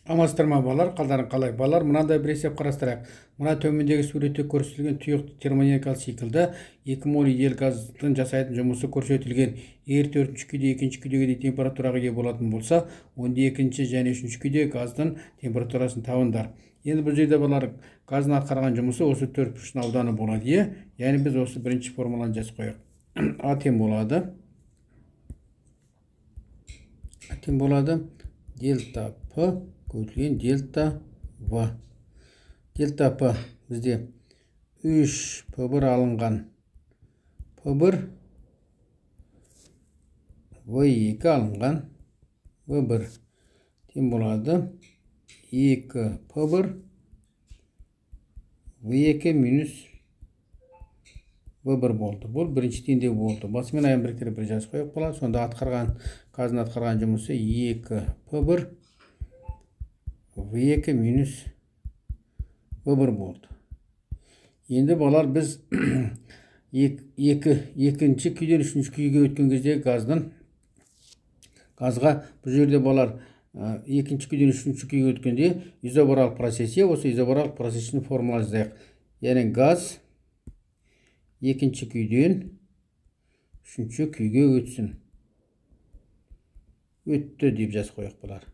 Амансыздар ма, балалар, қалдарың қалай? Балалар, мынандай бір есеп қарастырайық. Мына төмендегі суретте көрсетілген тұйық термодинамикалық циклда 2 моль идеал газдың жасайтын жұмысы көрсетілген. Егер төртінші күйде екінші күйдегідей температураға ие болатын болса, онда екінші және үшінші күйде газдың температурасын табыңдар. Енді бұл жерде, балалар, газдың атқарған жұмысы осы төрт бұрыштың ауданы болады, иә? Яғни біз осы бірінші формуланы жазып қояйық. А тең болады. А тең болады дельта П көбейтілген дельта В. Дельта П бізде 3 П1 алынған П1 В2 алынған В1 тең болады 2 П1 В2 минус В1 болды. Бұл бірінші теңдеу болды. Басымен аян біріктіріп бір жазып қояйық, болады. Сонда атқарған газдың атқарған жұмысы 2 П1 В2 минус В1 болды. Енді, балалар, біз екінші күйден үшінші күйге өткен кезде газға бұл жерде, балалар, екінші күйден үшінші күйге өткенде изобаралық процесс, осы изобаралық процестің формуласын жазайық. Яғни газ екінші күйден үшінші күйге өтсін. Өтті деп жазып қояйық, балалар.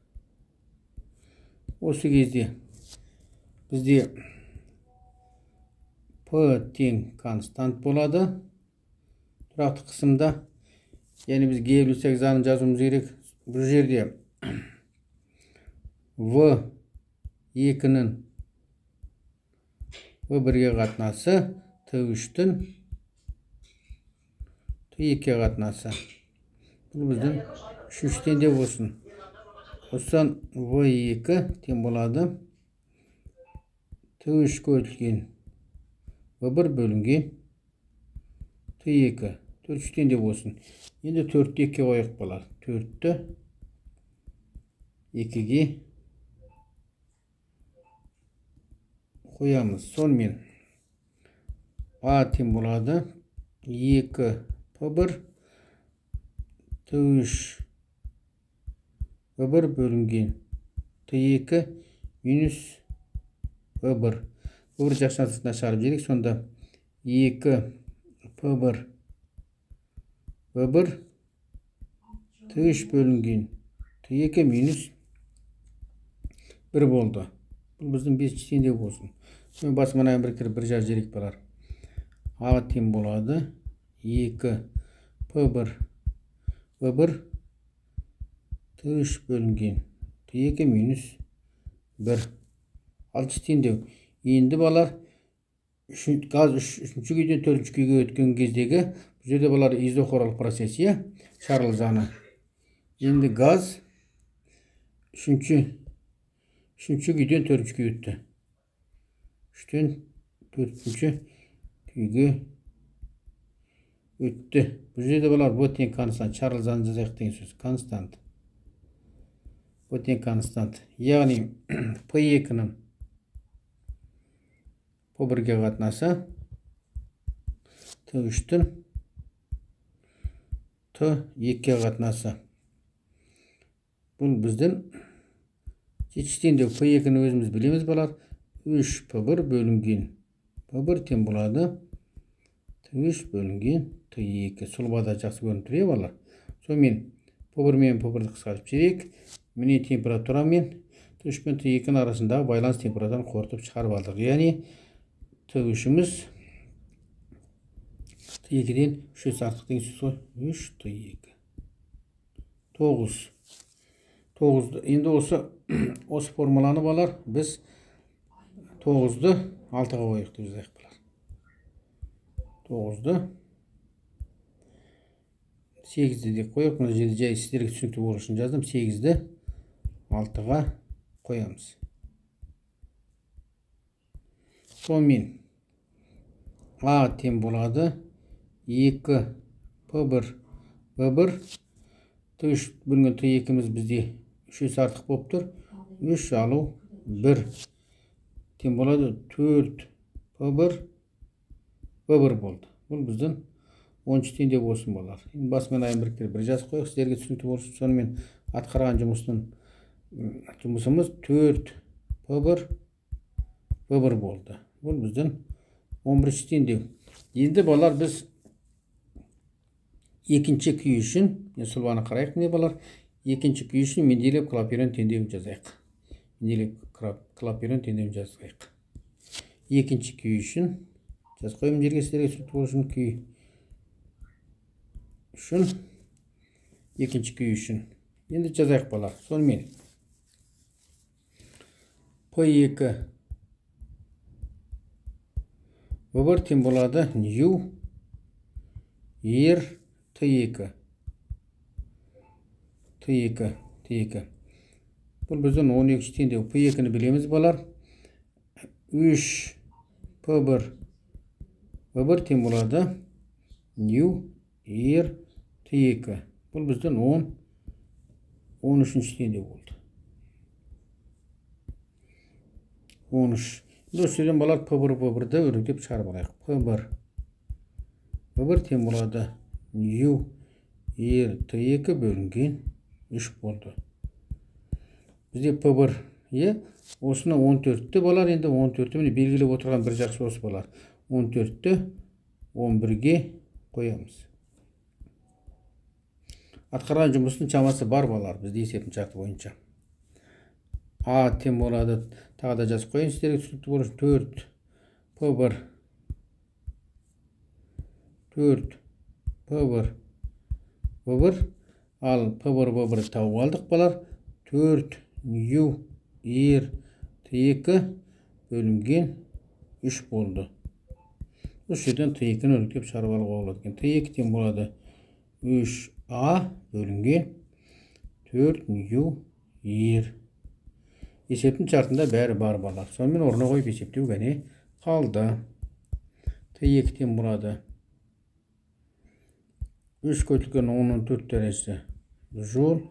Осы кезде бізде П тең констант болады тұрақты қысымда. Яғни біз Гей-Люссак заңын жазуымыз керек. Бұл жерде В екінің В бірге қатынасы Т үштің Т екіге қатынасы. Бұл біздің үшінші теңдеу болсын. Осыдан В2 тең болады Т3 көбейтілген В1 бөлінген Т2. Төртінші теңдеу болсын. Енді төртті екіге қояйық, балалар. Төртті екіге қоямыз. Сонымен А тең болады 2 П1 Т3 В1 бөлінген Т2 минус В1. В1 жақшаның сыртына шығарып жіберейік. Сонда 2 П1 В1 Т3 бөлінген Т2 минус 1 болды. Бұл біздің бесінші теңдеу болсын. Сонымен басымен аян біріктіріп бір жазып жіберейік, балалар. А тең болады 2 П1 В1 Т3 бөлінген Т2 минус 1. Алтыншы теңдеу. Енді, балалар, газ үшінші күйден төртінші күйге өткен кездегі бұл жерде, балалар, изохоралық процесс, иә, Шарль заңы. Енді газ үшінші күйден төртінші күйге өтті. Үштен төртінші күйге өтті. Бұл жерде, балалар, В тең констант. Шарль заңын жазайық деген сөз. Констант. В тең констант. Яғни П2-нің П1-ге қатынасы Т3-тің Т2-ге қатынасы. Бұл біздің жетінші теңдеу. П2-ні өзіміз білеміз, балалар. 3 П1 бөлінген П1 тең болады Т3 бөлінген Т2. Сұлбада жақсы көрініп тұр, иә, балалар? Сонымен П1 мен П1-ді қысқартып жіберейік. Міне, температура мен Т3 пен Т2-нің арасындағы байланыс температураны қорытып шығарып алдық. Яғни Т3-іміз Т2-ден 3 есе артық деген сөз ғой. 3 Т2. 9. 9-ды енді осы формуланы, балалар, біз 9-ды 6-ға қояйық деп жазайық, балалар. 9-ды 8-ді деп қояйық. Мына жерде жай сіздерге түсінікті болу үшін жаздым. 8-ді 6-ға қоямыз. Сонымен А тең болады 2 П1 В1 Т3 бөлінген Т2-міз бізде 3 есе артық болып тұр. 3 алу 1 тең болады 4 П1 В1 болды. Бұл біздің 10 теңдеу болсын, балалар. Енді басымен аян біріктіріп бір жазып қояйық, сіздерге түсінікті болсын. Сонымен атқарған жұмыстың Жұмысымыз 4 P1 V1 болды. Бұл біздің 11-ші теңдеу. Енді балалар біз екінші күй үшін, сұлбаны қарайық міне балалар, екінші күй үшін Менделеев Клапейрон теңдеуін жазайық. Менделеев Клапейрон теңдеуін жазайық. Екінші күй үшін жазып қоямын жерге сіздерге түсінікті болу үшін күй үшін екінші күй үшін. Енді жазайық балалар. Сонымен P2 V1 тең болады нью R T2 T2 T2. Бұл біздің 12-ші теңдеу. P2-ні білеміз балалар. 3 P1 V1 тең болады нью R T2. Бұл біздің 13-ші теңдеу болды. 13. Енді осы жерден балалар P1 V1-ді өрнектеп шығарып алайық. P1 V1 тең болады нью R T2 бөлінген 3 болды. Бізде P1 осыны 14-ті балалар, енді 14-ті міне белгілеп отырған бір жақсы осы балалар. 14-ті 11-ге қоямыз. Атқарған жұмыстың шамасы бар балалар бізде есептің шарты бойынша. А тең болады, тағы да жазып қояйын сіздерге түсінікті болу үшін. 4 P1 4 P1 V1, ал P1 V1 тауып алдық балалар. 4 нью R T2 бөлінген 3 болды. Осы жерден T2-ні өрнектеп шығарып алуға болады екен. T2 тең болады 3A бөлінген 4 нью R. Есептің шартында бәрі бар балалар. Сонымен орнына қойып есептеу ғана қалды. T2 тең болады 3 көбейтілген 10-ның 4 дәрежесі жол,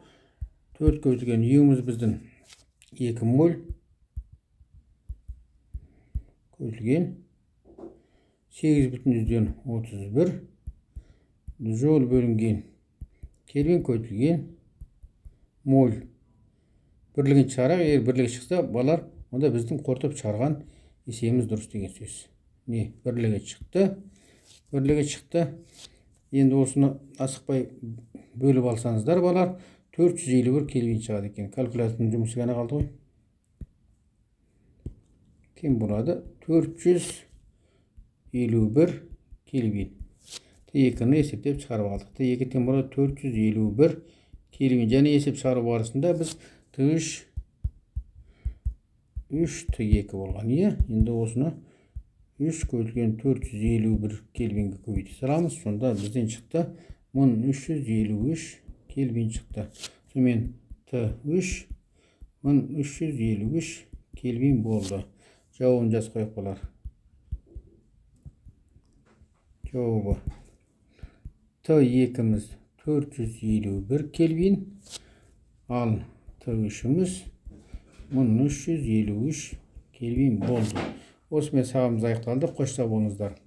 4 көбейтілген ю-міз біздің 2 моль көбейтілген 8,31 жол бөлінген кельвин көбейтілген моль. Бірлігін шығарайық. Егер бірлігі шықса балалар, онда біздің қорытып шығарған есебіміз дұрыс деген сөз. Не, бірлігі шықты. Бірлігі шықты. Енді осыны асықпай бөліп алсаңыздар балалар, 451 кельвин шығады екен. Калькулятордың жұмысы ғана қалды ғой. Тең болады 451 кельвин. T2-ні есептеп шығарып алдық. T2 тең болады 451 кельвин. Және есеп шығару барысында біз T3 3 T2 болған. Енді осыны 3 көбейтілген 451 кельвинге көбейте саламыз. Сонда бізден шықты 1353 кельвин шықты. Сонымен T3 1353 кельвин болды. Жауабын жазып қояйық балалар. Жауабы T2-міз 451 кельвин, ал T3-іміз 1353 кельвин болды. Осымен сабағымыз аяқталды. Қош сау болыңыздар.